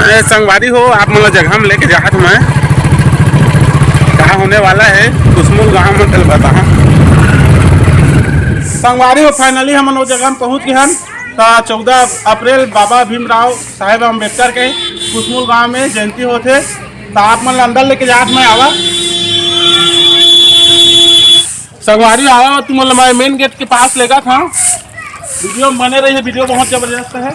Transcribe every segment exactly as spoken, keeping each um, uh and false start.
अरे संगवारी हो, आप मन ला जगह में लेके जात मैं, का होने वाला है कुसमुल गांव में, चल बता। संगवारी हो, finally हमन वो जगह में पहुंच गए हन। तो चौदह अप्रैल बाबा भीमराव साहेब अम्बेडकर के कुसमुल गांव में जयंती होथे। तो आप मन ला अंदर लेके जात मैं, आवा। संगवारी आवा, तुम लोग मैं मेन गेट के पास लेगा था। वीडियो बने रही है, वीडियो बहुत जबरदस्त है।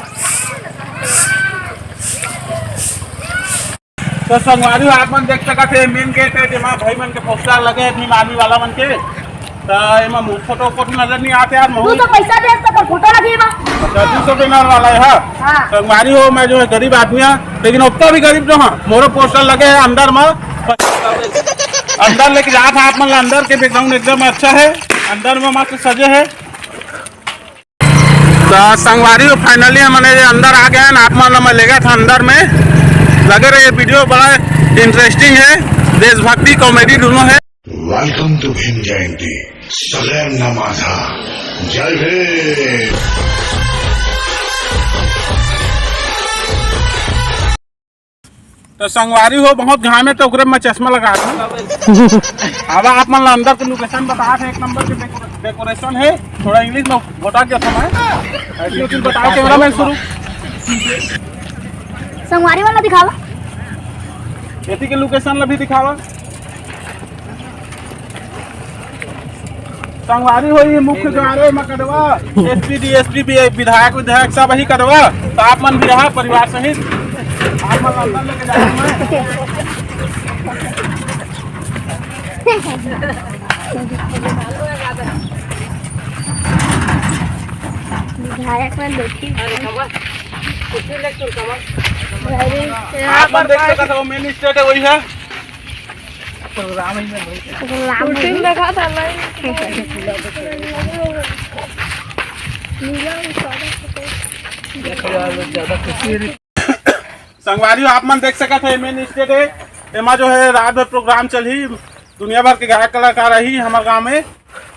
तो संगवारी, आप मन देख सकत हे, मेन गेट है, जेमा भाई मन के पोस्टर लगे हैं भीम आर्मी वाला मन के। तो एमा मु-, फोटो फोटो नजर नहीं आते यार, तू तो पैसा दे, तो फोटो लगी बा। अच्छा, दो सौ बैनर वाला है, हाँ। हाँ। संगवारी हो, मैं जो है गरीब आदमी है, लेकिन उतना भी गरीब जो हाँ, मोरो पोस्टर लगे हैं अंदर में। अंदर लेके जात हा आप मन ला, अंदर के बैकग्राउंड एकदम अच्छा है, अंदर में मस्त सजे है। तो संगवारी हो, finally हमन ये अंदर आ गए हैं। आप मन ला मैं लेगा था अंदर में, लगे रहिए, वीडियो बड़ा इंटरेस्टिंग है, देशभक्ति कॉमेडी दोनों है। Welcome to Bhim Jayanti. सलेम नमाजा। जय भीम। तो संगवारी हो, बहुत घाम है, तो ओकरे में चश्मा लगा दूं। अब आप मन ला अंदर के लोकेशन बता थे, एक नंबर के डेको-, डेकोरेशन है। थोड़ा इंग्लिश में घोटा गया था मैं, ऐसे कुछ बताओ कैमरामैन शुरू। संगवारी वाला दिखावा। खेती के लोकेशन ला भी दिखावा। संगवारी हो, ये मुख्य द्वार है, एमा कदवा एसपी, डीएसपी, विधायक, विधायक सब ही कदवा। तो आप मन भी रहा परिवार सहित, आप मन अंदर लेके जाओ। विधायक मन देखी। आप मन देख सकत हो, मेन स्टेट है, वही है। प्रोग्राम ही में भाई। प्रोग्राम में कुर्सी भी। लगा था, लाइन। संगवारी हो, आप मन देख सकत हे, मेन स्टेट है, एमा जो है रात भर प्रोग्राम चलही, दुनिया भर के गायक कलाकार आही हमर गांव में।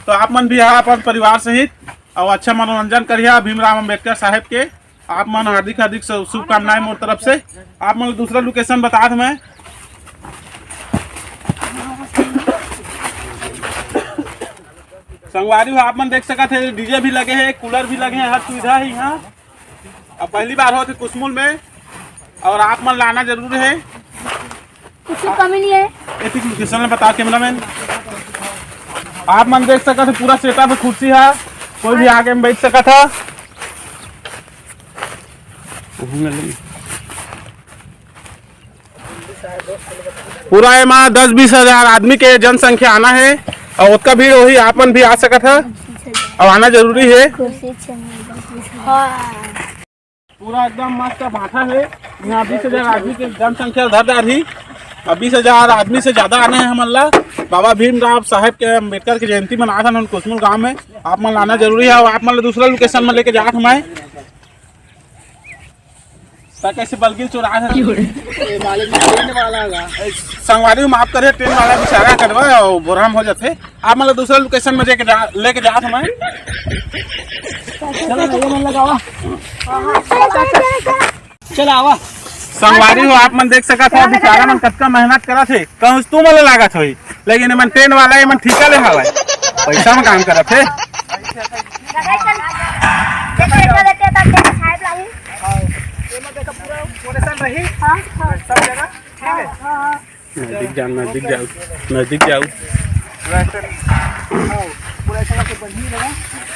तो आप मन भी यहाँ अपन परिवार सहित और अच्छा मनोरंजन करिहा भीमराव अम्बेडकर साहेब के। आप मन हार्दिक हार्दिक शु-, शुभकामनाएं मोर तरफ से। आप मन दूसरा लोकेशन बता दें मैं। संगवारी हो, आप मन देख सकत हे, डीजे भी लगे हे, कूलर भी लगे हे, हर सुविधा हे यहाँ। अब पहली बार होत हे कुसमुल में, और आप मन ला आना जरूर हे। कुछ कमी नहीं है। एतिक लोकेशन में बता कैमरामैन, आप मन देख सकत हे, पूरा सेटअप हे, कुर्सी हे, कोई भी आगे में बैठ सकत हे। पूरा एमा दस बीस हजार आदमी के जनसंख्या आना हे, और ओतका भीड़ होही, आप मन भी आ सकत हे, और आना जरूरी हे। कुर्सी चाहिए, दस बीस हजार। हाँ। पूरा एकदम मस्त भाठा हे। यहाँ बीस हजार आदमी के जनसंख्या धर डारही। अब बीस हजार आदमी से ज्यादा आना हे हमन ला। बाबा भीमराव साहेब के, अम्बेडकर के जयंती मनात हन कुसमुल गांव में। आप मन ला आना जरूरी हे। और आप मन ला दूसरा लोकेशन में लेके जात हन मैं। ता कैसे बलगिल चुरा है? ये मालिक में ट्रेन वाला होगा। संगवारी हो, माफ करे, ट्रेन वाला बेचारा कटवा और बोराम हो जाते। आप मतलब दूसरा लोकेशन में लेके जा, लेके जात हन मैं। चलो ना, ये मन लगावा। चल आवा। संगवारी हो, आप मन देख सकत हो, बेचारा मन कतका मेहनत करत हे। कहूँ तुम मन लागत होही, लेकिन एमन ट्रेन वाला, एमन ठीका ले हवय, पैसा में काम करत हे। हाँ, हाँ। सब जगह, ठीक है? हाँ, हाँ। नजदीक जाओ, नजदीक जाओ, नजदीक जाओ।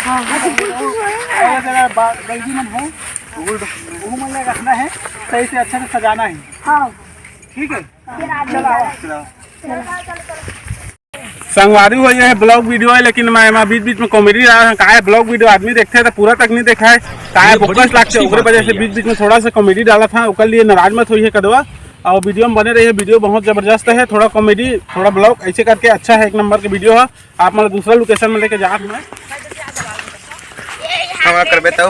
हाँ, हाँ, तो बिल्कुल वही है। और जरा बा-, बल्कि मन है, वो मन ला रखना है, सही से अच्छा से सजाना है। हाँ। ठीक है? फिर आदमी चलो, जाना। चलो। संगवारी हो, ये vlog video है, लेकिन मैं एमा बीच-बीच में comedy डालत हूँ। काहे vlog video आदमी देखथे त पूरा तक नहीं देखाय, काहे ये बड़ी focus लागथे, अच्छी ओकरे बात वजह से है। बीच-बीच में थोड़ा सा comedy डालत हूँ, ओकर लिए नाराज मत होइए कदवा। और video में बने रहिए, video बहुत जबरदस्त है, थोड़ा comedy, थोड़ा vlog, ऐसे करके अच्छा है, एक नंबर के video है। आप मन दूसरा location में लेके जात हूँ मैं। हमारा करबे तो,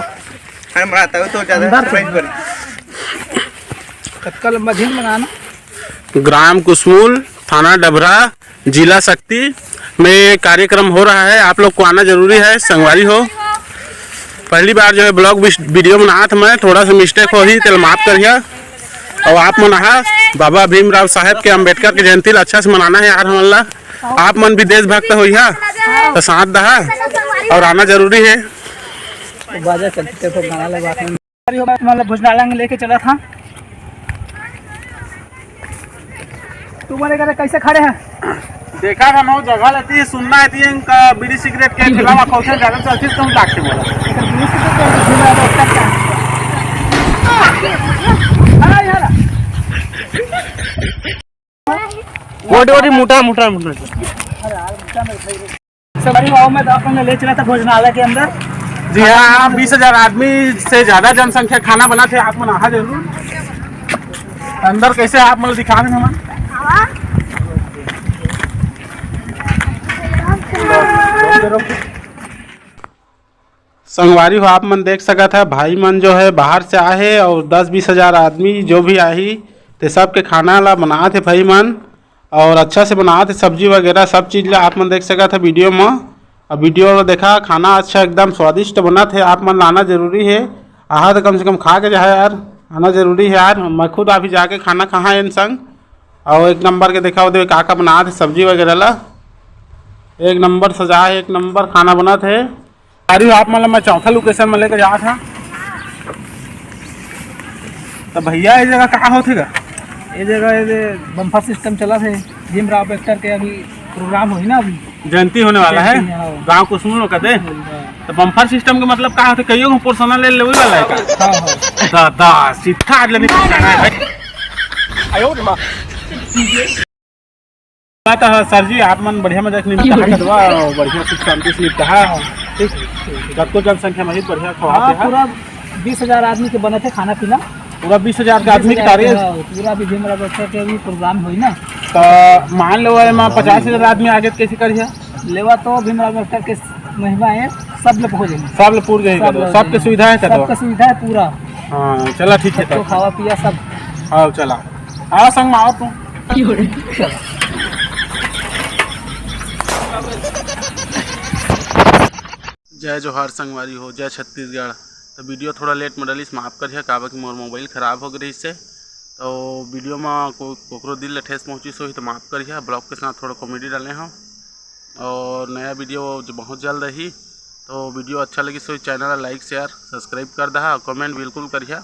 हम बनाता हूँ तो ज्यादा अंदर से। Surprise बने। कतका लंबा झील बनाना। ग्राम कुसमुल, थाना डभरा, जिला सक्ती में कार्यक्रम हो रहा है, आप लोग को आना जरूरी है। संगवारी हो, पहली बार जो है vlog विस-, video बनात मैं, थोड़ा सा mistake होही, तेला माफ करिहा। अउ आप मन आहा, बाबा भीमराव साहेब के, अम्बेडकर के जयंती ला अच्छा से मनाना हे यार हमन ला। आप मन भी देशभक्त होइहा, तो साथ दहा अउ आना जरूरी हे। तो बाजा चलते थे, तो गाना लगा के मतलब भोजनालय में लेके चला था। तू बोले करे कैसे खड़े हैं? देखा था, मैं जगह लेती सुनना है, इनका बीड़ी सिगरेट के ठेला वा खोलते हैं, ज्यादा चलती तुम लागते बोला। गोटी गोटी, मोटा मोटा मोटा। सब भाई, आओ, मैं तो आप लोग ले चला था भोजनालय के अंदर। जी हाँ, बीस हजार आदमी से ज्यादा जनसंख्या, खाना बना थे, आप मन आहा जरूर। अंदर कैसे आप मन दिखा दें हमन। संगवारी हो, आप मन देख सकत है, भाई मन जो है बाहर से आए हे अउ दस बीस हजार आदमी जो भी आही, ते सबके खाना ला बनात हे भाई मन, अउ अच्छा से बनात हे सब्जी वगैरह, सब चीज ला आप मन देख सकत है वीडियो में। अब वीडियो ला देखा, खाना अच्छा एकदम स्वादिष्ट बनत हे, आप मन ला आना जरूरी हे। आहा तो कम से कम खा के जाहा यार, आना जरूरी हे यार। मैं खुद अभी जाके खाना खाहा इन संग, अउ एक नंबर के देखा दे का का बनात हे सब्जी वगैरह ला, एक नंबर सजा हे, एक नंबर खाना बनत हे। अरे आप मन ला मैं चौथा लोकेशन में लेके जात हंव। तो भैया, ये जगह का होथे गा? ये जगह ये बम्पर सिस्टम चला थे, भीमराव अंबेडकर के अभी प्रोग्राम होही ना, अभी जयंती होने वाला है। जयंती, हाँ। गांव कुसमुंडा का दे। हाँ। तो बम्पर सिस्टम के मतलब का होथे? कईयो को पोर्सनल ले लेवे वाला है का? हाँ, हाँ। दादा, सीधा आज लेने पहुंचाना है भाई। बात है सर जी, आप मन बढ़िया मजाक निपटा है, कदवा बढ़िया सुख शांति से निपटा है। ठीक, कतको जनसंख्या में ही बढ़िया खवा हाँ, के है। पूरा बीस हजार आदमी के बनत हे खाना पीना। पूरा बीस हजार के आदमी के बीस हजार तारीख। हाँ, पूरा भी भीमराव अंबेडकर के भी प्रोग्राम होई ना। तो मान लो, एमा पचास हजार आदमी आगे तो कैसे करिए? लेवा तो भीमराव अंबेडकर के महिमा है, सब लोग हो जाएंगे। सब लोग पूर जाएंगे, सब लोग सबके जाएंगे। सुविधा है, कदवा? सबके सुविधा है पूरा। हाँ, चला ठीक है सबको तब। खावा पिया सब। हाँ, चला। आओ संग में आओ तू। जय जोहार संगवारी हो, जय छत्तीसगढ़। तो वीडियो थोड़ा लेट में डलिस, माफ करिहा, काबर कि मोर मोबाइल खराब हो गई से। तो वीडियो में को-, कोकरो दिल ला ठेस पहुँचिस होही तो माफ करिहा। ब्लॉग के साथ थोड़ा कॉमेडी डाले हंव अउ नया वीडियो जो बहुत जल्द आही। तो वीडियो अच्छा लगिस होही, चैनल ला लाइक, शेयर, सब्सक्राइब कर दहा अउ कमेंट बिल्कुल करिहा।